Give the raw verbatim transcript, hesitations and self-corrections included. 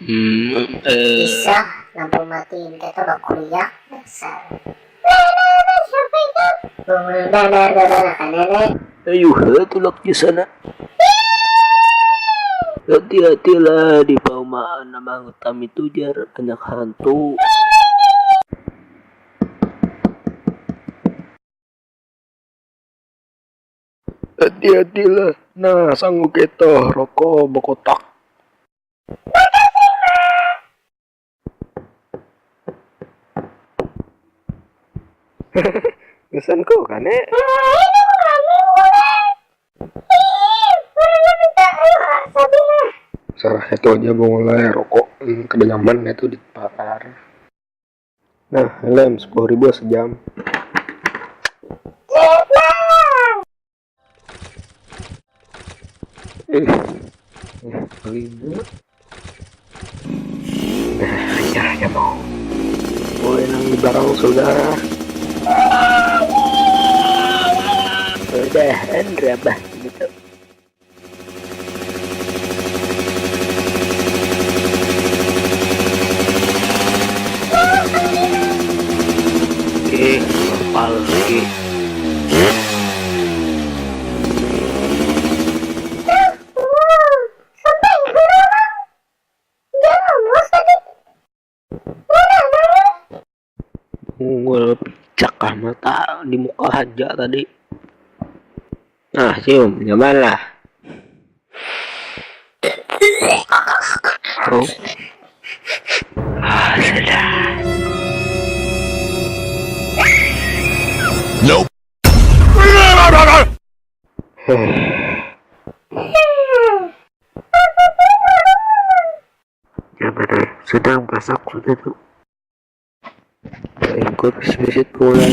Hmm, eh. Bisa, lampu mati ini kita bakuliah dasar. Nah, nah, nah, siapa itu? Bangun, nah, nah, nah, nah, nah, nah. Ayuha, tulak di sana. Hati-hatilah di paumaan, nama hutan itu jar banyak hantu. Hati-hatilah. Nah, sanggup kita rokok bekotak. Pesanku kan, eh? Sarah itu aja mau mulai rokok. Hmm, kada nyaman itu di pasar. Nah, helm sepuluh ribu sejam. Eh, eh, paling. Nah, ya, ya mau. Oh, yang di belakang sudah. Udahan rabah gitu. Eh, kepala lagi. Ungul picak lah mata di muka haja tadi. Nah, cium, nyaman lah. Oh. Ah, sudah. Nope. Yang mana sedang masak sudah tuh. Ikut bisit pulang.